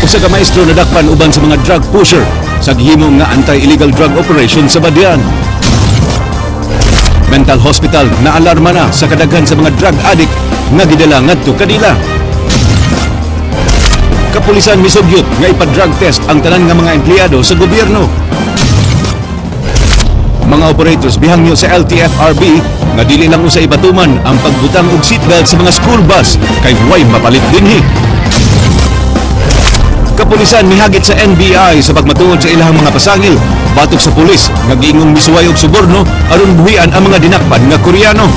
Usa ka maestro nadakpan uban sa mga drug pusher sa gihimo nga anti-illegal drug operation sa Badian. Mental hospital na alarma na sa kadaghan sa mga drug addict nga gidala ngadto kanila. Kapulisan misugyot nga ipa-drug test ang tanan nga mga empleyado sa gobyerno. Mga operators bihangyo sa LTFRB nga dili lang usa ipatuman ang pagbutang og seatbelt sa mga school bus kay way mapalit dinhi. Kapulisan mihagit sa NBI sa pagmatuod sa ilahang mga pasangil batok sa pulis nga giingong misuway og suborno aron buhian ang mga dinakpan nga Koreano.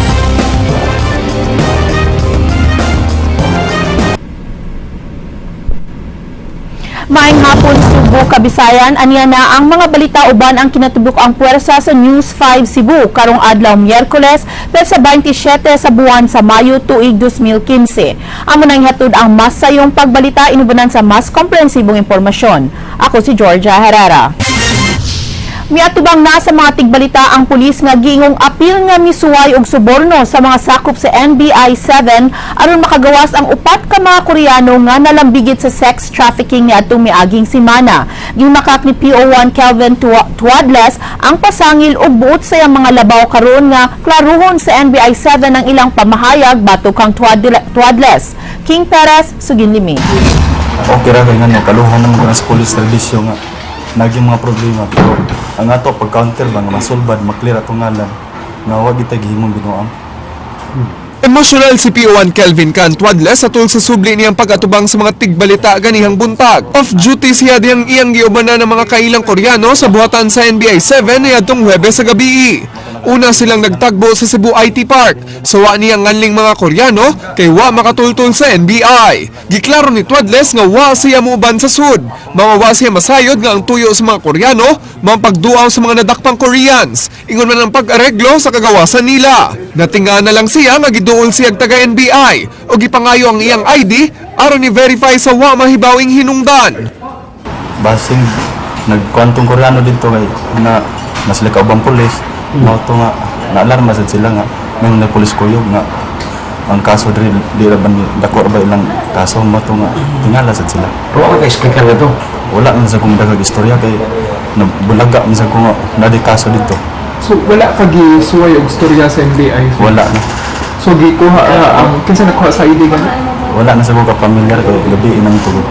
Maayong hapon, Subo, Kabisayan. Aniya na ang mga balita uban ang kinatibuk ang puwersa sa News 5 Cebu karong adlaw Miyerkules, petsa 27 sa buwan sa Mayo, tuig 2015. Amo nang ihatod ang mas sayong pagbalita inubanan sa mas komprehensibong impormasyon. Ako si Georgia Herrera. Miatubang na sa mga tigbalita ang pulis nga giingong apil nga misuway og suborno sa mga sakop sa NBI 7 aron makagawas ang upat ka mga Koreano nga nalambigit sa sex trafficking niadtong miaging semana. Gimakak ni PO1 Kelvin Tuadles ang pasangil og buot sa iyang mga labaw karon nga klaruhon sa NBI 7 ang ilang pamahayag batok kang Tuadles. King Perez, Suginlimi. Okay ra kay ngano kaluhan naman ko na sa police serbisyo nga naging mga problema, pero ang ato pag counter ba nga masulbad, maklear atong ngalan nga wa gitay gihimong binuang. Emosyonal si PO1 Kelvin Cantuadles sa tul sa subli niyang pag-atubang sa mga tigbalita ganihang buntag. Off-duty siya diyang iyang giubanan ng mga kailang Koreano sa buhatan sa NBI 7 niadtong Huwebes sa gabi. Una silang nagtagbo sa Cebu IT Park. Sawa niyang nganling mga Koreano kay wa makatultol sa NBI. Giklaro ni Tuadles nga wa siya muuban sa sud. Mga wa siya masayod nga ang tuyo sa mga Koreano, mga pagduaw sa mga nadakpang Koreans. Ingon man ang pag-areglo sa kagawasan nila. Natinga na lang siya nga giduol siya taga NBI o gipangayo ang iyang ID aron ni-verify sa wa mahibawing hinungdan. Basing nagkwantong Koreano dito kay na nasila kaubang pulis, mao to nga naalarma sad sila nga may nagpulis kuyog nga ang kaso diri di ra ba ni dako ra ba ilang kaso, mao to nga tingala sad sila. Pero ako ka-explain ka to. Wala man sa kong dagag istorya kay nabulaga man sa kong na di kaso dito. So wala ka gisuway og storya sa NBI? Wala na. So gikuha ang kinsa nakuha sa ID gani? Wala na sa kong kapamilyar kay gabi inang tugod.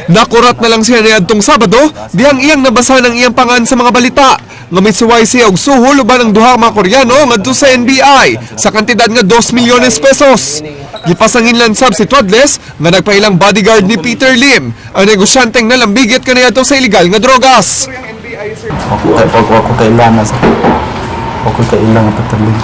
Nakurat na lang siya niadtong Sabado, dihang iyang nabasa ng iyang pangan sa mga balita. Nga misuway siya og suhol uban ang duha ka mga Koreano ngadto sa NBI sa kantidad nga 2 milyones pesos. Gipasanginlan sab si Tuadles nga nagpailang bodyguard ni Peter Lim, ang negosyanteng nalambigit kaniadto sa ilegal nga drogas. Ako kay ako kailan na sa ako kailang nga Peter Lim.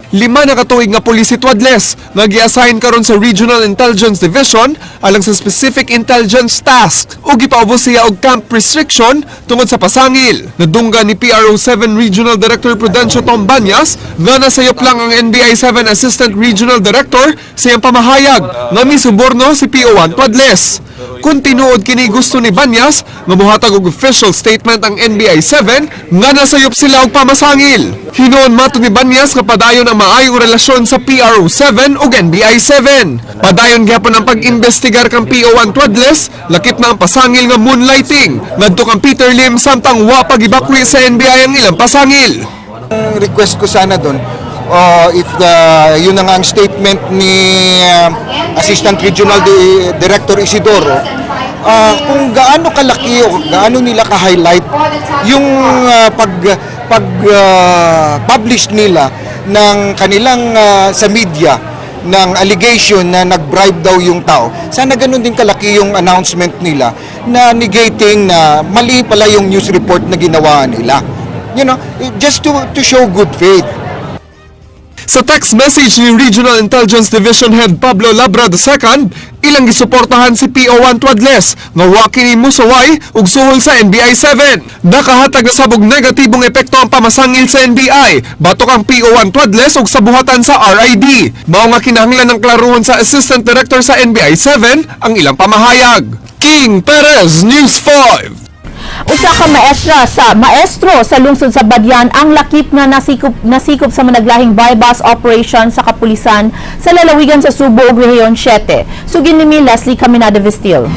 5 na katuig nga pulis si Tuadles nga gi-assign karon sa Regional Intelligence Division alang sa Specific Intelligence Task ug gipaubos siya og camp restriction tungod sa pasangil. Nadunggan ni PRO7 Regional Director Prudencio Tom Banyas nga nasayop lang ang NBI 7 Assistant Regional Director sa iyang pamahayag nga misuborno si PO1 Tuadles. Kung tinuod kini, gusto ni Banyas nga mohatag og official statement ang NBI 7 nga nasayop sila og pamasangil. Hinuon mato ni Banyas nga padayon ang maayong relasyon sa PRO7 ug NBI 7. Padayon gyapon ang pag-imbestigar kang PO1 Tuadles, lakip na ang pasangil nga moonlighting ngadto kang Peter Lim samtang wa pagibakwi sa NBI ang ilang pasangil. Ang request ko sana doon, if the, yun na nga ang statement ni Assistant Regional Director Isidoro, kung gaano kalaki o gaano nila ka-highlight yung pag pag publish nila ng kanilang sa media ng allegation na nag-bribe daw yung tao. Sana ganun din kalaki yung announcement nila na negating na mali pala yung news report na ginawa nila. Just to show good faith. Sa text message ni Regional Intelligence Division Head Pablo Labra II, ilang gisuportahan si PO1 Tuadles nga wa kini musuway ug suhol sa NBI 7. Nakahatag na sabog negatibong epekto ang pamasangil sa NBI batok ang PO1 Tuadles ug sa buhatan sa RID. Mao nga kinahanglan ng klaruhon sa Assistant Director sa NBI 7 ang ilang pamahayag. King Perez, News 5. Usa ka maestra sa maestro sa lungsod sa Badian ang lakip nga nasikop sa managlahing buy-bust operation sa kapulisan sa lalawigan sa Subo ug Rehiyon 7. Sugin ni Leslie Caminada Vestil.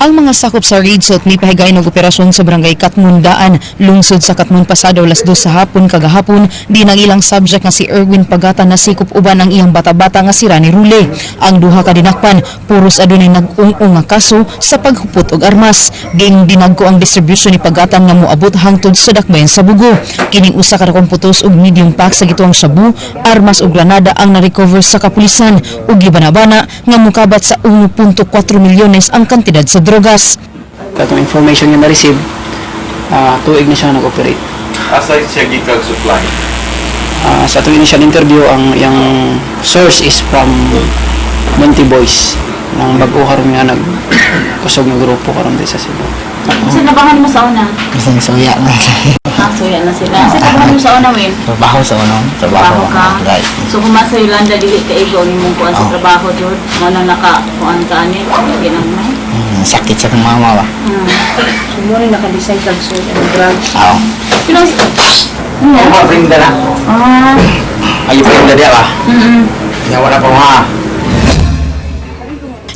Ang mga sakop sa Raid South mipahigayon og operasyon sa Barangay Katmundaan, lungsod sa Katmon pasado alas 2 sa hapon kagahapon, di nang ilang subject nga si Erwin Pagata nasikop uban ang iyang bata-bata nga si Rani Rule. Ang duha ka dinakpan, puros adunay nag-ung-ung nga kaso sa paghupot og armas. Ging dinagko ang distribution ni Pagatan nga moabot hangtod sa dakbayan sa Bugo. Kining usa ka dakong putos og medium pack sa gituang shabu, armas ug granada ang na-recover sa kapulisan ug gibanabana nga mukabat sa 1.4 milyones ang kantidad sa drogas. Katong information nga na-receive, tuig na siya nag-operate. Asa siya gikag supply? Sa atong initial interview, ang iyang source is from Monty Boys nang bag-o karon nga nagkusog nga grupo karon di sa Cebu. Sa nabahan mo sa una? Bisan suya na. Ah, suya na sila. Sa nabahan mo sa una, Win? Trabaho sa unong. Trabaho Trabaho ka. Right. So, kung sa Yolanda, dili ka igo ang imong kuan sa Oh. trabaho, jud. Mo nang naka kuan ka ani, ginagmay. Sakit sa kong mama ba? So, mo rin naka-decide kag suya ng drugs. Oo. Pero, ano? Oh, bring na. Ah, Ay, bring na ba? Mm-hmm. Wala pa mga.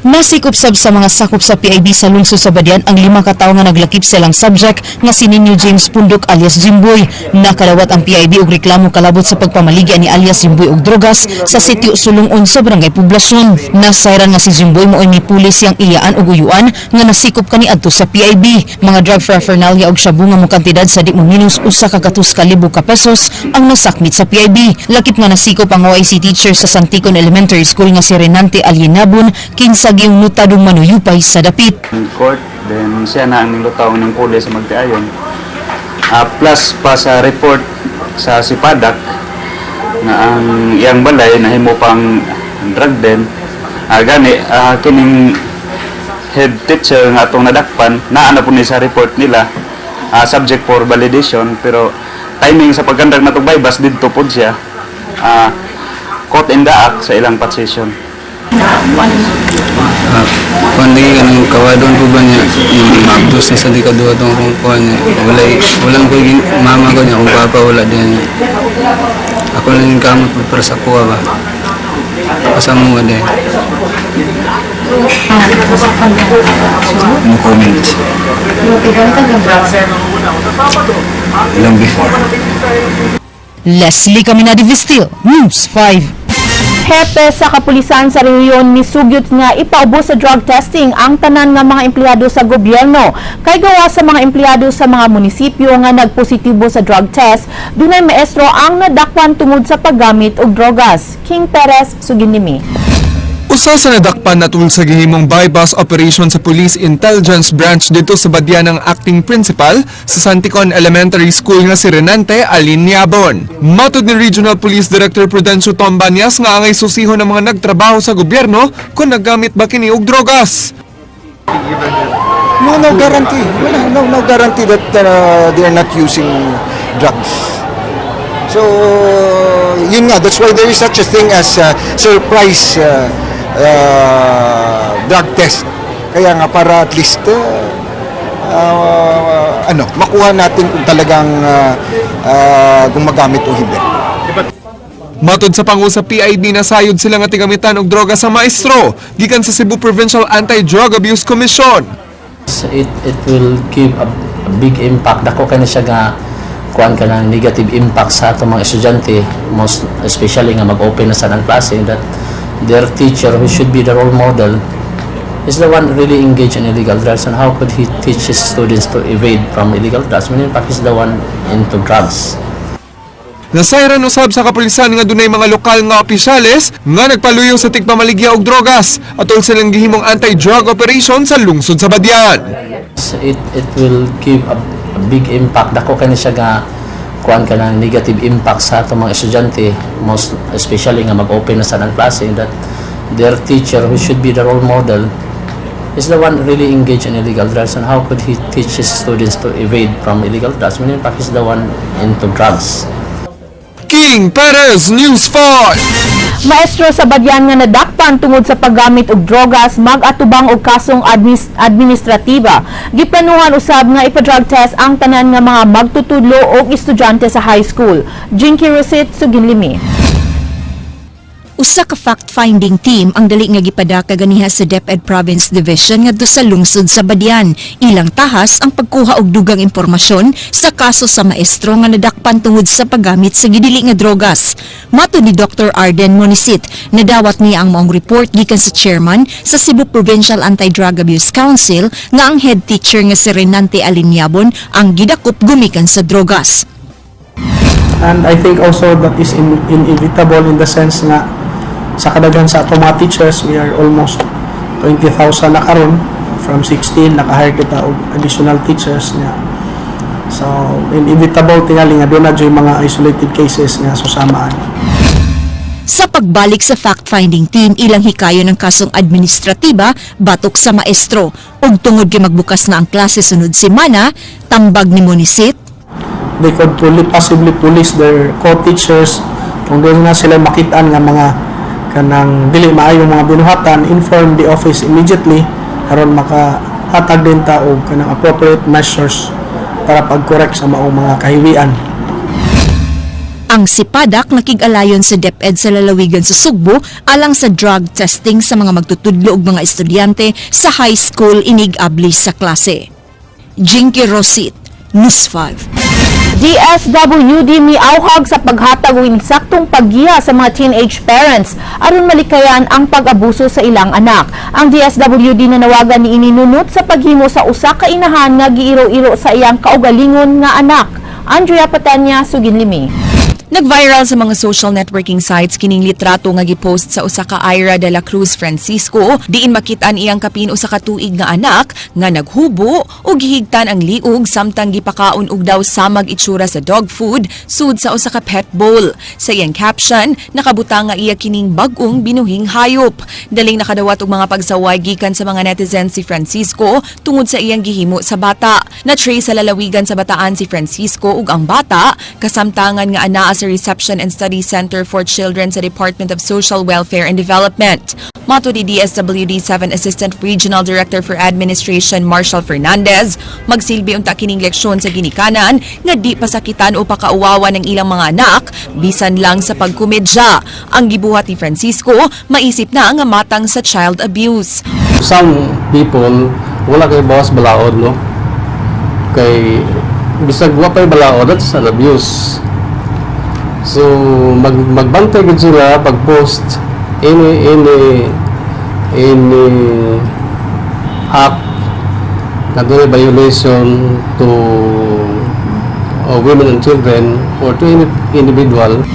Nasikop sab sa mga sakop sa PIB sa lungsod sa Badian ang lima ka tawo nga naglakip silang subject nga si Ninyo James Pundok alias Jimboy. Nakalawat ang PIB og reklamo kalabot sa pagpamaligya ni alias Jimboy og drogas sa sitio Sulungon sa Barangay Poblacion. Nasayran nga si Jimboy mo'y mipuli siyang iyaan og uyuan nga nasikop kaniadto sa PIB. Mga drug paraphernalia og shabu nga mokantidad sa di mo minus 100,000 ka pesos ang nasakmit sa PIB. Lakip nga nasikop ang OIC teacher sa Santicon Elementary School nga si Renante Alienabon, kinsa giyong notadong manuyupay sa dapit. In court, then siya na ang nilutaw ng pulis sa magtiayon. Plus pa sa report sa Sipadak na ang iyang balay nahimo pang drug den. Gani kining head teacher nga atong nadakpan naa na po ni sa report nila, subject for validation, pero timing sa pagkandak na buy-bust didto pod siya caught in the act sa ilang possession. Kuan lagi kanang kawadon po ba niya yung maabdos na sa di kaduha tong akong kuan niya. Walay, walang ko mama ko niya, akong papa wala din niya. Ako lang yung kamot po para sa kuha ba. Kasama mo din. No comment. Long before. Leslie Caminadi Vistil, News 5. Hepe sa kapulisan sa rehiyon misugyot nga ipaubos sa drug testing ang tanan nga mga empleyado sa gobyerno. Kay gawa sa mga empleyado sa mga munisipyo nga nagpositibo sa drug test, dunay maestro ang nadakpan tungod sa paggamit og drogas. King Perez, suginimi. Usa sa nadakpan na sa gihimong buy-bust operation sa Police Intelligence Branch dito sa Badian ang acting principal sa Santicon Elementary School nga si Renante Alinyabon. Matod ni Regional Police Director Prudencio Tombanyas nga angay susihon ng mga nagtrabaho sa gobyerno kung naggamit ba kini og drogas. No, no guarantee. Wala, no guarantee that they are not using drugs. So, yun nga, that's why there is such a thing as surprise drug test. Kaya nga para at least ano, makuha natin kung talagang gumagamit o hindi. Matod sa pangu sa PIB na sayod sila nga tigamitan og droga sa maestro gikan sa Cebu Provincial Anti-Drug Abuse Commission. It will give a big impact. Dako kay na siya nga kuan ka ng negative impact sa atong mga estudyante, most especially nga mag-open na sa ng klase, that their teacher who should be the role model is the one really engaged in illegal drugs, and how could he teach his students to evade from illegal drugs when in fact he's the one into drugs? Nasayran usab sa kapulisan nga dunay mga lokal nga opisyales nga nagpaluyo sa tigpamaligya og drogas atol silang gihimong anti-drug operation sa lungsod sa Badian. It will give a big impact. Dako kay na siya nga kuan ka ng negative impact sa atong mga estudyante, most especially nga mag-open na sa ng klase, that their teacher who should be the role model is the one really engaged in illegal drugs, and how could he teach his students to evade from illegal drugs when in fact he's the one into drugs? King Perez, News 5. Maestro sa Badian nga nadakpan tungod sa paggamit og drogas mag-atubang og kasong administratiba. Giplanuhan usab nga ipa-drug test ang tanan nga mga magtutudlo og estudyante sa high school. Jinky Rosit, Suginlimi. Usa ka fact-finding team ang dali nga gipadaka ganiha sa DepEd Province Division ngadto sa lungsod sa Badian. Ilang tahas ang pagkuha og dugang impormasyon sa kaso sa maestro nga nadakpan tungod sa paggamit sa gidili nga drogas. Matud ni Dr. Arden Monisit, nadawat niya ang maong report gikan sa chairman sa Cebu Provincial Anti-Drug Abuse Council nga ang head teacher nga si Renante Alinyabon ang gidakop gumikan sa drogas. And I think also that is inevitable in the sense nga sa kadaghan sa atong mga teachers, we are almost 20,000 na karon from 16, naka-hire kita og additional teachers niya. So, inevitable tingali nga duna yung mga isolated cases nga susamaan. Sa pagbalik sa fact-finding team, ilang hikayon ang kasong administratiba batok sa maestro. Ug tungod kay magbukas na ang klase sunod semana, tambag ni Monisit, They could possibly police their co-teachers. Kung duna na sila makitaan nga mga kanang dili maayong mga binuhatan, inform the office immediately aron makahatag din ta og kanang appropriate measures para pag-correct sa maong mga kahiwian. Ang Sipadak nakig-alayon sa DepEd sa lalawigan sa Sugbo alang sa drug testing sa mga magtutudlo ug mga estudyante sa high school inig-abli sa klase. Jinky Rosit, News 5. DSWD miauhag sa paghatag og insaktong paggiya sa mga teenage parents aron malikayan ang pag-abuso sa ilang anak. Ang DSWD nanawagan ni ininunot sa paghimo sa usa ka inahan nga giiro-iro sa iyang kaugalingon nga anak. Andrea Patanya, Suginlimi. Nag-viral sa mga social networking sites kining litrato nga gipost sa usa ka Ira de la Cruz Francisco, diin makit-an iyang kapin usa ka tuig nga anak nga naghubo ug gihigtan ang liog samtang gipakaon og daw samag itsura sa dog food sud sa usa ka pet bowl. Sa iyang caption, nakabutang nga iya kining bag-ong binuhing hayop. Daling nakadawat og mga pagsaway gikan sa mga netizens si Francisco tungod sa iyang gihimo sa bata. Na-trace sa lalawigan sa Bataan si Francisco ug ang bata kasamtangan nga anaa sa Reception and Study Center for Children sa Department of Social Welfare and Development. Matud ni DSWD 7 Assistant Regional Director for Administration Marshall Fernandez, magsilbi unta kining leksyon sa ginikanan nga di pasakitan o pakauwawan ng ilang mga anak bisan lang sa pagkomedya. Ang gibuhat ni Francisco, maisip na nga matang sa child abuse. Some people wala kay bawas balaod, no, kay bisag wa pay balaod, that's an abuse. So magbantay gid sila pag post any act na dunay violation to women and children or to any individual.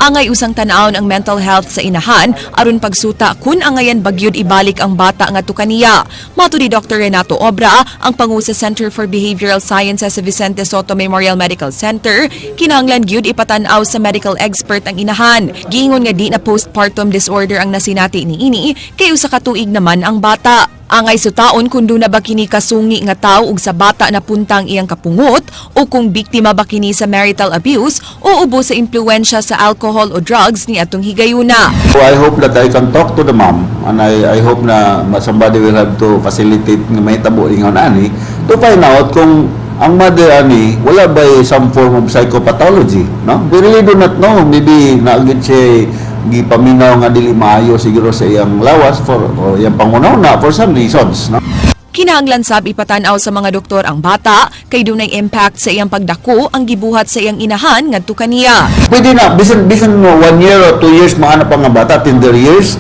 Angay usang tan-awon ang mental health sa inahan aron pagsuta kung angayan ba gyud ibalik ang bata nga kaniya. Matud ni Dr. Renato Obra, ang pangu sa Center for Behavioral Sciences sa Vicente Soto Memorial Medical Center, kinahanglan gyud ipatan-aw sa medical expert ang inahan. Giingon nga di na postpartum disorder ang nasinati niini kay usa ka tuig naman ang bata. Angay sutaon kung duna ba kini kasungi nga tao ug sa bata na puntang iyang kapungot o kung biktima ba kini sa marital abuse o ubo sa impluwensya sa alcohol o drugs ni atong higayuna. So I hope that I can talk to the mom and I hope na somebody will have to facilitate nga mahitabo ingon ani to find out kung ang mother ani wala ba some form of psychopathology, no? We really do not know. Maybe naa gyud siya gipaminaw nga dili maayo siguro sa iyang lawas for o iyang panghunahuna for some reasons, no? Kinahanglan sab ipatan-aw sa mga doktor ang bata kay dunay impact sa iyang pagdako ang gibuhat sa iyang inahan ngadto kaniya. Pwede na bisan 1 year or 2 years maana pa nga bata, tender years,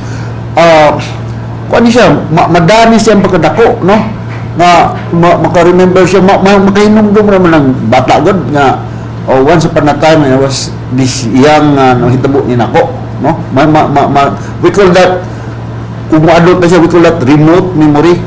kuan siya, madani siya ang pagkadako, no, nga maka-remember siya, makahinumdum naman ang bata gud nga, "Oh, once upon a time I was this young, nahitabo ni nako," no? Ma, ma, ma, ma, we call that, kung adult na siya, we call that remote memory.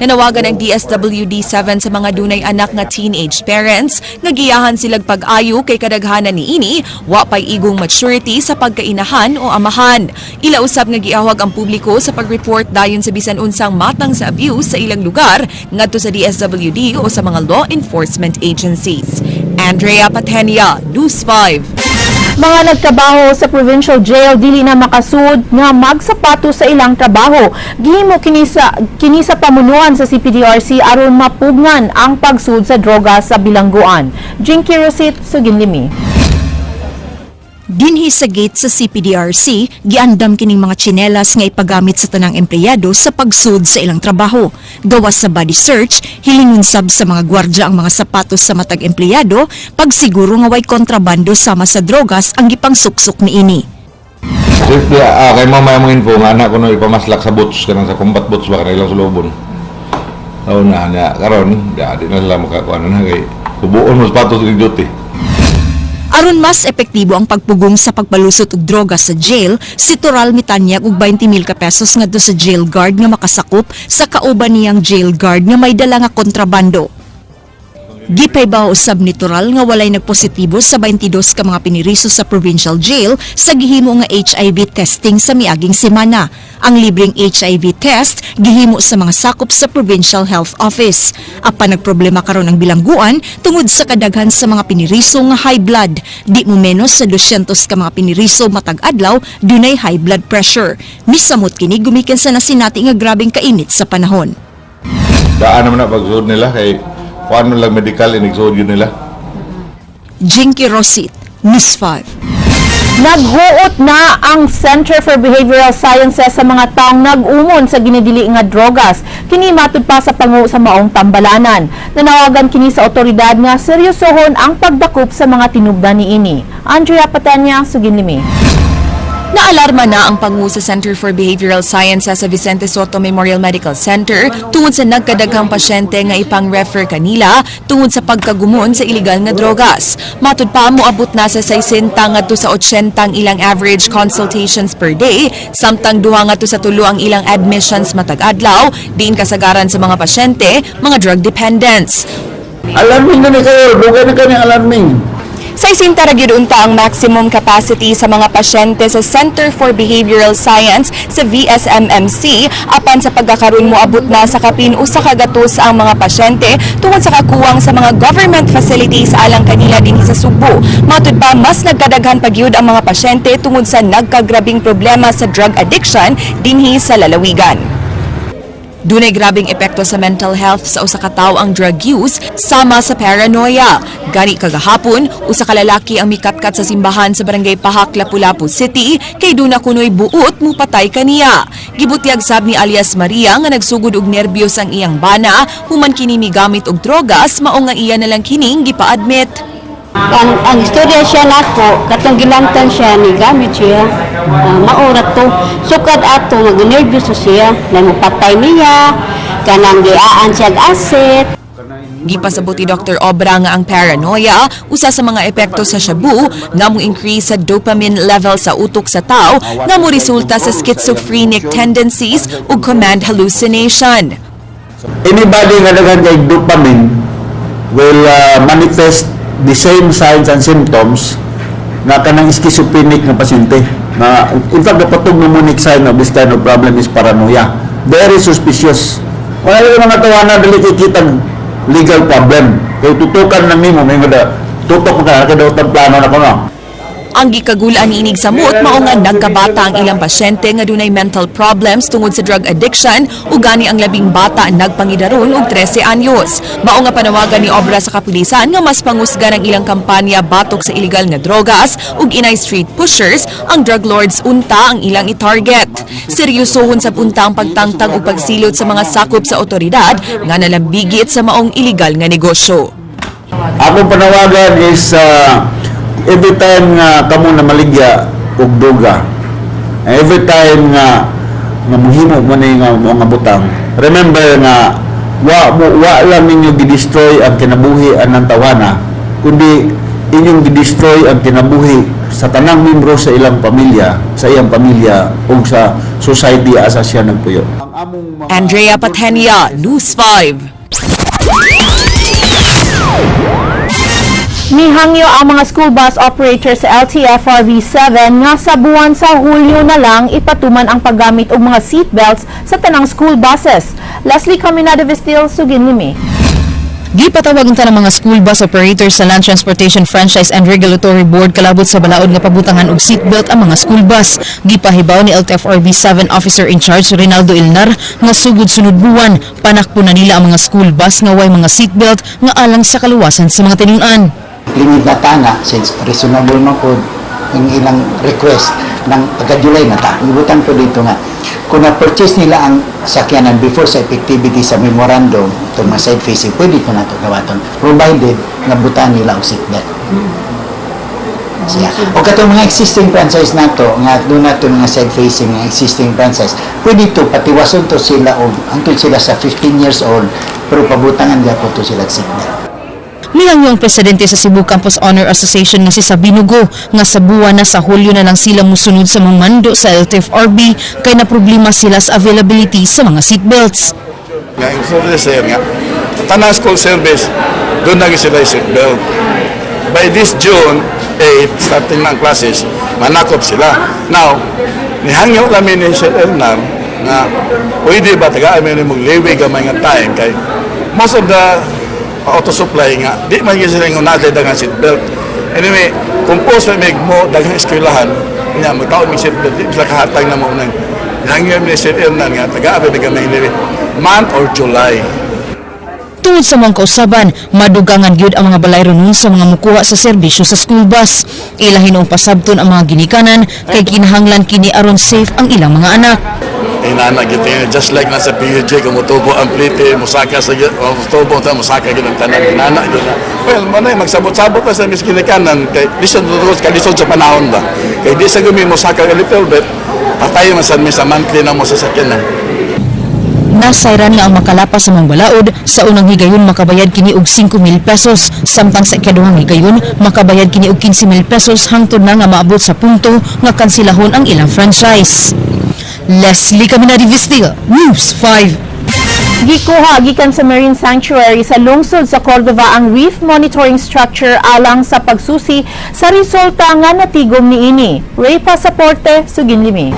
Nanawagan ang DSWD 7 sa mga dunay anak nga teenage parents nga giyahan silag pag-ayo kay kadaghanan niini wa pay igong maturity sa pagkainahan o amahan. Ila usab nga giawhag ang publiko sa pag-report dayon sa bisan unsang matang sa abuse sa ilang lugar ngadto sa DSWD o sa mga law enforcement agencies. Andrea Patenia, News 5. Mga nagtrabaho sa provincial jail dili na makasud nga magsapato sa ilang trabaho. Gihimo kini sa pamunuan sa CPDRC aron mapugnan ang pagsud sa droga sa bilangguan. Jinky Rosit, Suginlimi. Dinhi sa gate sa CPDRC, giandam kining mga tsinelas nga ipagamit sa tanang empleyado sa pagsud sa ilang trabaho. Gawas sa body search, hilingon sab sa mga gwardya ang mga sapatos sa matag empleyado pagsiguro nga way kontrabando sama sa drogas ang gipangsuksok niini. Safety, kay mama mong info nga anak ko no ipamaslak sa boots kanang sa combat boots ba kanang ilang sulobon. Oo na na karon, di na sila makakuan na kay hubuon mo sapatos ng duty. Aron mas epektibo ang pagpugong sa pagpalusot og droga sa jail, si Toral mitanyag og 20,000 ka pesos ngadto sa jail guard nga makasakop sa kauban niyang jail guard nga may dala nga kontrabando. Gipaybaw usab ni Toral nga walay nagpositibo sa 22 ka mga piniriso sa provincial jail sa gihimo nga HIV testing sa miaging semana. Ang libreng HIV test gihimo sa mga sakop sa Provincial Health Office. Apan nagproblema karon ang bilangguan tungod sa kadaghan sa mga piniriso nga high blood. Di mo menos sa 200 ka mga piniriso matag adlaw dunay high blood pressure. Misamot kini gumikan sa nasinati nga grabeng kainit sa panahon. Daan naman na pagsuod nila kay kuan man lang medical inigsuod yun nila. Jinky Rosit, News 5. Naghuot na ang Center for Behavioral Sciences sa mga taong nag-umon sa ginidili nga drogas. Kini matud pa sa pangu sa maong tambalanan. Nanawagan kini sa otoridad nga seryosohon ang pagdakop sa mga tinubdan niini. Andrea Patanya, Suginlimi. Naalarma na ang pangu sa Center for Behavioral Sciences sa Vicente Sotto Memorial Medical Center tungod sa nagkadaghang pasyente nga ipang-refer kanila tungod sa pagkagumon sa iligal nga drogas. Matud pa, moabot na sa 60 ngadto sa 80 ang ilang average consultations per day, samtang 2 ngadto sa 3 ang ilang admissions matag adlaw, diin kasagaran sa mga pasyente mga drug dependents. Alarming na ni kayo, dugay na kani alarming. 60 ra gyud unta ang maximum capacity sa mga pasyente sa Center for Behavioral Science sa VSMMC, apan sa pagkakaroon moabot na sa kapin 100 ang mga pasyente tungod sa kakuwang sa mga government facilities alang kanila dinhi sa Sugbo. Matud pa, mas nagkadaghan pa gyud ang mga pasyente tungod sa nagkagrabing problema sa drug addiction dinhi sa lalawigan. Dunay grabing epekto sa mental health sa usa ka tawo ang drug use, sama sa paranoia. Gani kagahapon, usa ka lalaki ang mikatkat sa simbahan sa Barangay Pahak, Lapu-Lapu City kay duna kunoy buot mupatay kaniya. Gibutyag sab ni alias Maria nga nagsugod og nerbiyos ang iyang bana human kini migamit og drogas, mao nga iya na lang kining gipa-admit. Ang istorya siya nako, katong gilamtan siya ni gamit siya. Maura to. Sukad ato mag-nervous siya, na mupatay niya, kanang giaan siya og asset. Gipasabot ni Dr. Obra nga ang paranoia usa sa mga epekto sa shabu nga mo increase sa dopamine level sa utok sa tao nga mo resulta sa schizophrenic tendencies ug command hallucination. Anybody nga daghan kay dopamine will manifest the same signs and symptoms na kanang schizophrenic nga pasyente. Na, in fact, the pathognomonic sign of this kind of problem is paranoia. Very suspicious. Wala yung mga tawana dili kay kitang legal problem. Kay tutukan lang nimo, may mga tutok mo ka, kay daw plano na kuno. Ang gikagulaan ni inig samot mao nga nagkabata ang ilang pasyente nga dunay mental problems tungod sa drug addiction ug gani ang labing bata nagpangidaron og 13 anyos. Mao nga panawagan ni Obra sa kapulisan nga mas pangusgan ang ilang kampanya batok sa iligal nga drogas ug inay street pushers, ang drug lords unta ang ilang i-target. Seryosohon sa punta ang pagtangtang ug pagsilot sa mga sakop sa otoridad nga nalambigit sa maong iligal nga negosyo. Akong panawagan is every time nga kamo na maligya og duga, every time nga nga muhimo mo ni nga mga butang, remember nga wa lang ninyo gi-destroy ang kinabuhi anang tawana, kundi inyong gi-destroy ang kinabuhi sa tanang membro sa ilang pamilya, sa iyang pamilya ug sa society asa siya nagpuyo. Andrea Patenia, News 5. Mihangyo ang mga school bus operators sa LTFRB 7 nga sa buwan sa Hulyo na lang ipatuman ang paggamit og mga seatbelts sa tanang school buses. Leslie Caminada Vestil, Suginlimi. Gipatawag ang tanang mga school bus operators sa Land Transportation Franchise and Regulatory Board kalabot sa balaod nga pabutangan og seatbelt ang mga school bus. Gipahibaw ni LTFRB 7 Officer in Charge Rinaldo Ilnar nga sugod sunod buwan panakpo na nila ang mga school bus nga way mga seatbelt nga alang sa kaluwasan sa mga tinun-an. Limit na ta na since reasonable man po ang ilang request ng taga-July na ta. Ibutan ko dito nga kung na-purchase nila ang sakyanan before sa effectivity sa memorandum, itong mga side facing, pwede ko na ito gawaton provided nga butan nila og seatbelt. Siya. O katong mga existing franchise nato nga doon nato mga side facing nga existing franchise, pwede to patiwason to sila og hangtod sila sa 15 years old, pero pabutangan gyapon to sila og seatbelt. Mihangyo ang presidente sa Cebu Campus Honor Association nga si Sabino Go nga sa buwan na sa Hulyo na lang sila musunod sa mga mando sa LTFRB kay na problema sila sa availability sa mga seatbelts. Nga yung service sir nga tanang school service doon na sila yung seatbelt. By this June 8, starting ng classes, manakop sila. Now, nihangyo kami ni Sir Elnar nga pwede ba taga amin ni magliwi gamay nga time kay most of the auto supply nga di man gyud sila nga natin daghang seatbelt. Anyway, kung post may mo daghang eskwelahan nya magtaon mig seatbelt, di sila kahatag na mo nang nihangyo mi ni Sir Elnar nga taga amin gamay liwi month or July. Tungod sa mga kausaban, madugangan gyud ang mga balayronon sa mga mukuha sa serbisyo sa school bus. Ila hinuong pasabton ang mga ginikanan kay kinahanglan kini aron safe ang ilang mga anak. Inana gyud tingnan, just like nasa PUJ, kung mutubo ang plite, musaka sa, mutubo ta, musaka gyud ang tanan, inana gyud na. Well, manay magsabot-sabot pa sa miskinikanan kay lisod kalisod sa panahon ba, kay di sa gumi musaka a little bit, patay man sad mi sa monthly na mo sa sakyanan. Nasayran nga ang makalapas sa mga balaod sa unang higayon makabayad kini og 5,000 pesos, samtang sa ikaduhang higayon makabayad kini og 15,000 pesos hangtod na nga maabot sa punto nga kansilahon ang ilang franchise. Leslie Caminari Vistil, News 5. Gikuha gikan sa Marine Sanctuary sa lungsod sa Cordova ang reef monitoring structure alang sa pagsusi sa resulta nga natigom niini. Ray Pasaporte, Suginlimi.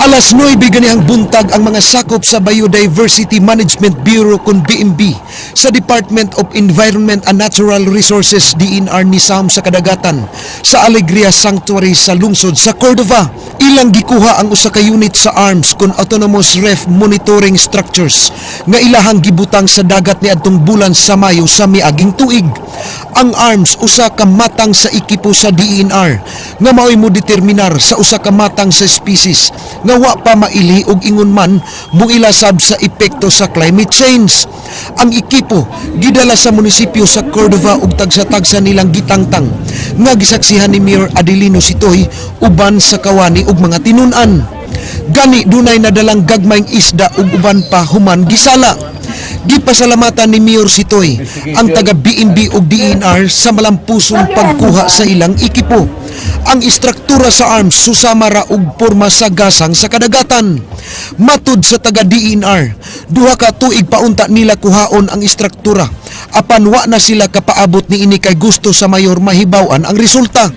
Alas 9 ganihang buntag, ang mga sakop sa Biodiversity Management Bureau kon BMB sa Department of Environment and Natural Resources, DENR, nisam sa kadagatan sa Alegria Sanctuary sa lungsod sa Cordova. Ilang gikuha ang usa ka unit sa ARMS kon Autonomous Reef Monitoring Structures nga ilahang gibutang sa dagat niadtong bulan sa Mayo sa miaging tuig. Ang ARMS usa ka matang sa ekipo sa DENR nga maoy mo determinar sa usa ka matang sa species nga wa pa maili og ingon man muilasab sa epekto sa climate change. Ang ekipo gidala sa munisipyo sa Cordova ug tagsa-tagsa nilang gitangtang nga gisaksihan ni Mayor Adelino Sitoy uban sa kawani ug mga tinun-an. Gani dunay nadalang gagmayng isda ug uban pa human gisala. Gipasalamatan ni Mayor Sitoy ang taga BMB ug DENR sa malampusong pagkuha sa ilang ekipo. Ang istruktura sa ARMS susama ra og porma sa gasang sa kadagatan. Matud sa taga DENR, 2 ka tuig paunta nila kuhaon ang istruktura. Apan wa na sila kapaabot niini kay gusto sa mayor mahibaw-an ang resulta.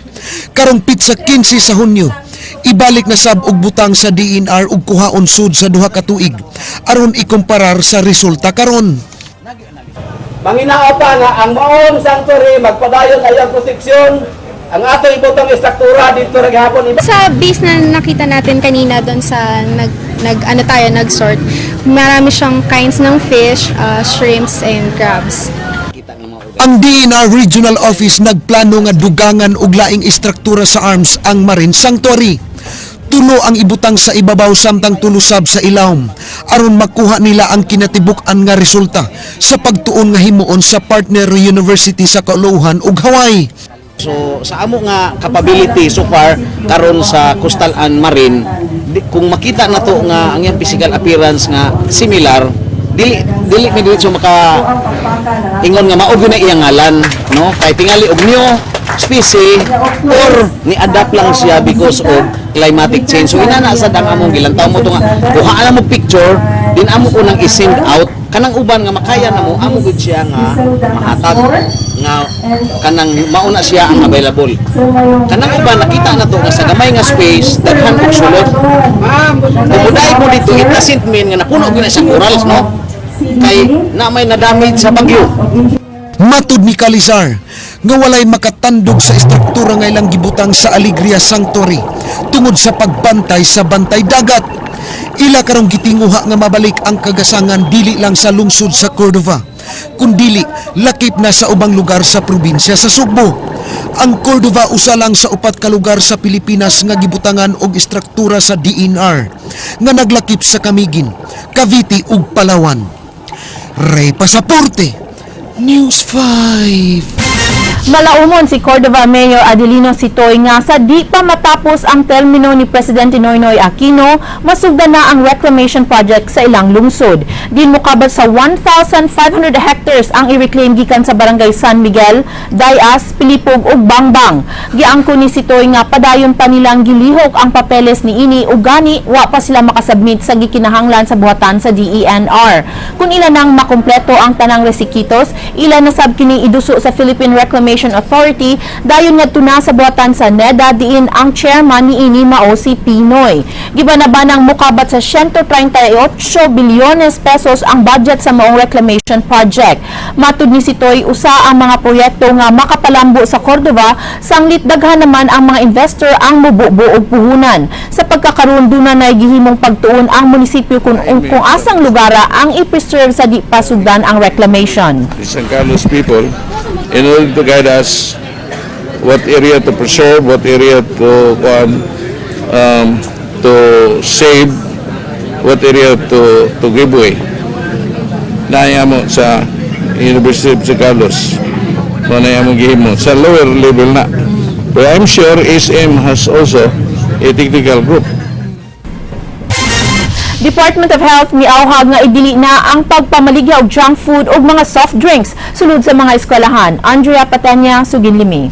Karong pitsa 15 sa Hunyo, ibalik na sab og butang sa DENR ug kuhaon sud sa 2 ka tuig aron ikumparar sa resulta karon. Manginao pa nga ang maong sanctuary magpadayon ay ang proteksyon ang ato ibutang istruktura dito ra gihapon. Sa base na nakita natin kanina doon sa nag nag ano tayo, nag-sort, marami siyang kinds ng fish, shrimps and crabs. Ang DENR Regional Office nagplano nga dugangan og laing istruktura sa ARMS ang Marine Sanctuary. Tulo ang ibutang sa ibabaw samtang tulo sab sa ilawom aron makuha nila ang kinatibuk-an nga resulta sa pagtuon nga himuon sa partner university sa Caloocan ug Hawaii. So sa amo nga capability so far karon sa coastal and marine, kung makita na to nga ang iyang physical appearance nga similar, dili dili mi diretso maka ingon nga mao gyud na iyang ngalan, no, kay tingali og new species or ni-adapt lang siya because of climatic change. So inana sad ang among gilantaw mo to nga kuhaan na mo picture din, amo unang i-send out kanang uban nga makaya na mo, amo gud siya nga mahatag nga kanang mauna siya ang available. Kanang uban nakita na to nga sa gamay nga space daghan og sulod. Kung mudaig mo dito, it doesn't mean nga napuno gyud na sa corals, no. Kay na may na-damage sa bagyo. Matud ni Calizar nga walay makatandog sa estruktura nga ilang gibutang sa Alegria Sanctuary tungod sa pagbantay sa bantay dagat. Ila karong gitinguha nga mabalik ang kagasangan dili lang sa lungsod sa Cordova, kundili lakip na sa ubang lugar sa probinsya sa Sugbo. Ang Cordova usa lang sa upat ka lugar sa Pilipinas nga gibutangan og istruktura sa DENR nga naglakip sa Camiguin, Cavite ug Palawan. Ray Pasaporte, News 5. Malaumon si Cordova Mayor Adelino Sitoy nga sa di pa matapos ang termino ni Presidente Noynoy Aquino, masugdan na ang reclamation project sa ilang lungsod. Din mokabat sa 1,500 hectares ang i-reclaim gikan sa barangay San Miguel, Dayas, Pilipog ug Bangbang. Giangko ni Sitoy nga padayon pa nilang gilihok ang papeles ni ini ug gani wa pa sila makasubmit sa gikinahanglan sa buhatan sa DENR. Kung ila nang makumpleto ang tanang resikitos, ila na sab kini iduso sa Philippine Reclamation Authority dayon ngadto na sa buhatan sa NEDA diin ang chairman ni ini mao si PNoy. Gibanabanang mukabat sa 138 bilyones pesos ang budget sa maong reclamation project. Matud ni Sitoy, usa ang mga proyekto nga makapalambo sa Cordova sanglit daghan naman ang mga investor ang mububo og puhunan. Sa pagkakaroon duna na gihimong pagtuon ang munisipyo kung asang lugara ang i-preserve sa di pa sugdan ang reclamation. The San Carlos people in order to guide us what area to preserve, what area to save, what area to give way. Naay mo sa University of San Carlos. Mo na mo gihimo sa lower level na. But I'm sure SM has also a technical group. Department of Health miawhag nga idili na ang pagpamaligya og junk food ug mga soft drinks sulod sa mga eskwelahan. Andrea Patenya, Suginlimi.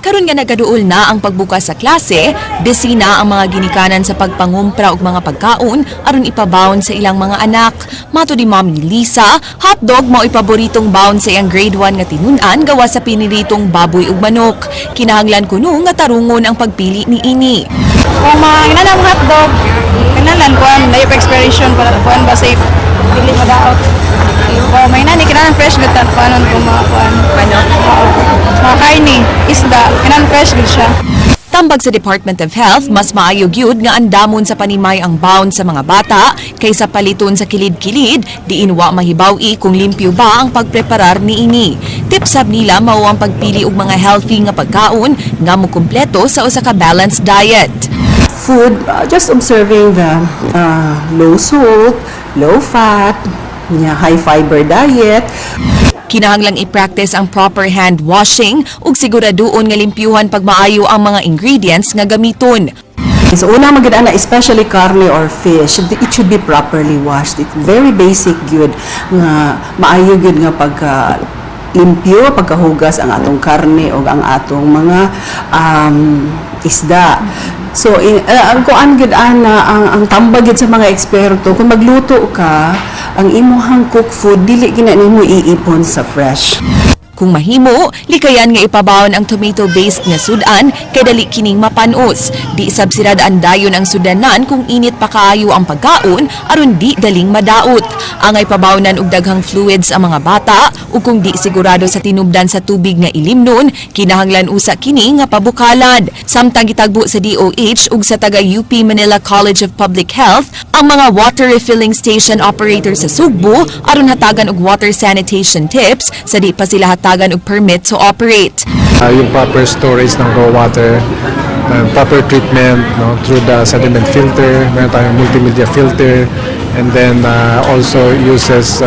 Karon nga nagaduol na ang pagbukas sa klase, busy na ang mga ginikanan sa pagpangumpra og mga pagkaon aron ipabaon sa ilang mga anak. Matud ni Mommy Lisa, hotdog mao paboritong baon sa iyang grade 1 nga tinun-an gawa sa piniritong baboy ug manok. Kinahanglan kuno nga tarungon ang pagpili ni ini. Kung mga kinahanglan hotdog, kinahanglan kuan layo pa expiration para kuan ba safe dili madaot. O may nani kinahanglan fresh gud tan kuanon kung mga kuan. Ano? Mga karne, isda, kinahanglan fresh gud siya. Tambag sa Department of Health, mas maayo gyud nga andamon sa panimay ang baon sa mga bata kaysa paliton sa kilid-kilid, diin wa mahibaw-i kung limpyo ba ang pagpreparar niini. Tips sab nila mao ang pagpili og mga healthy nga pagkaon nga mokumpleto sa usa ka balanced diet. Food, just observing the low salt, low fat, yeah, high fiber diet. Kinahanglang i-practice ang proper hand washing ug siguraduon nga limpyuhan pagmaayo ang mga ingredients nga gamiton. So una magud ana, especially karne or fish, it should be properly washed. It's very basic gyud nga maayo gyud nga pagka limpyo, pagkahugas ang atong karne o ang atong mga isda. So ang kuan gyud ana, ang tambag gyud sa mga eksperto, kung magluto ka, ang imuhang cook food dili gina nimo iipon sa fresh. Kung mahimo, likayan nga ipabaon ang tomato-based nga sudan kay dali kining mapanos. Di sab sirad-an dayon ang sudanan kung init pa kaayo ang pagkaon aron di daling madaot. Angay pabaonan og daghang fluids ang mga bata ug kung di sigurado sa tinubdan sa tubig nga ilimnon, kinahanglan usa kini nga pabukalan. Samtang gitagbo sa DOH ug sa taga UP Manila College of Public Health ang mga water refilling station operator sa Sugbo aron hatagan og water sanitation tips sa di pa sila hatagan og permit to operate. Yung proper storage ng raw water, proper treatment, no, through the sediment filter, meron tayong multimedia filter, and then also uses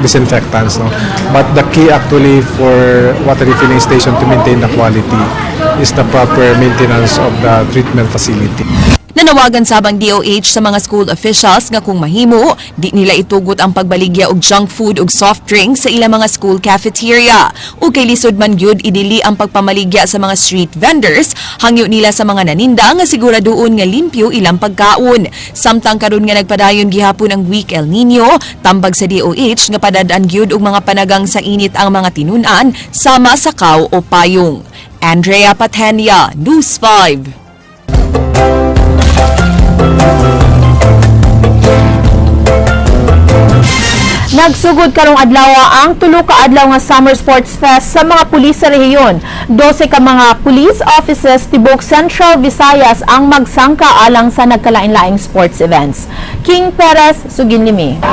disinfectants. No? But the key actually for water refilling station to maintain the quality is the proper maintenance of the treatment facility. Nanawagan sab ang DOH sa mga school officials nga kung mahimo, di nila itugot ang pagbaligya og junk food ug soft drinks sa ilang mga school cafeteria. Ug kay lisod man gyud idili ang pagpamaligya sa mga street vendors, hangyo nila sa mga naninda nga siguraduon nga limpyo ilang pagkaon. Samtang karon nga nagpadayon gihapon ang week El Nino, tambag sa DOH nga padad-an gyud og mga panagang sa init ang mga tinun-an sama sa kaw o payong. Andrea Patenia, News 5. Nagsugod karong adlaw ang 3 ka adlaw nga Summer Sports Fest sa mga pulis sa rehiyon. 12 ka mga police officers tibok Central Visayas ang magsangka alang sa nagkalain-laing sports events. King Perez, Suginlimi. 1, 2,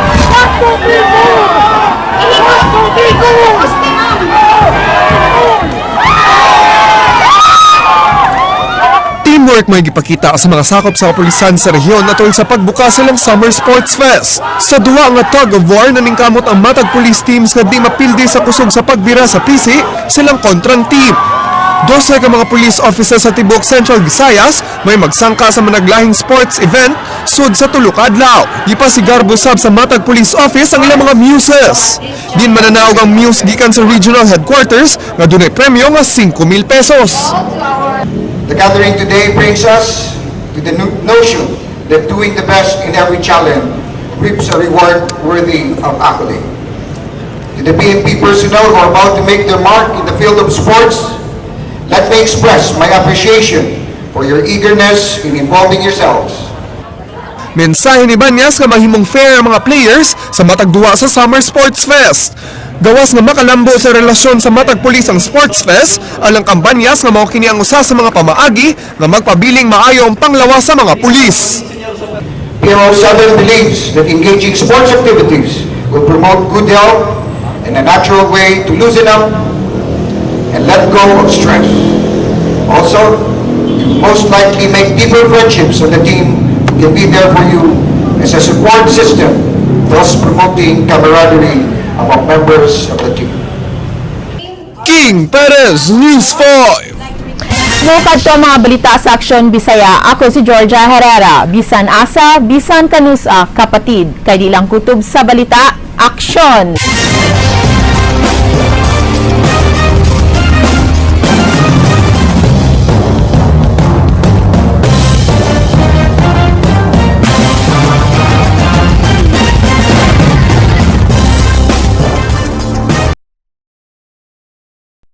3, 4! 1, 2, 3, 4! Teamwork may gipakita sa mga sakop sa kapulisan sa rehiyon atol sa pagbukas silang Summer Sports Fest. Sa duwa nga tug of war, naningkamot ang matag police teams nga di mapildi sa kusog sa pagbira sa pisi silang kontrang team. 12 ka mga police officers sa tibok Central Visayas may magsangka sa managlahing sports event sud sa 3 ka adlaw. Gipasigarbo sab sa matag police office ang ilang mga muses. Din mananaog ang muse gikan sa regional headquarters nga dunay premyo nga 5,000 pesos. The gathering today brings us to the notion that doing the best in every challenge reaps a reward worthy of accolade. To the PNP personnel who are about to make their mark in the field of sports, let me express my appreciation for your eagerness in involving yourselves. Mensahe ni Banyas nga mahimong fair ang mga players sa matag duwa sa Summer Sports Fest. Gawas nga makalambo sa relasyon sa matag pulis ang Sports Fest, alang kang Banyas nga mao kini ang usa sa mga pamaagi nga magpabiling maayo ang panglawas sa mga pulis. PMO 7 believes that engaging sports activities will promote good health and a natural way to loosen up and let go of stress. Also, you most likely make deeper friendships on the team who can be there for you as a support system, thus promoting camaraderie among members of the team. King Perez, News 5. Mukad to ang mga balita sa Aksyon Bisaya. Ako si Georgia Herrera. Bisan asa, bisan kanusa, kapatid. Kay di lang kutob sa balita, aksyon!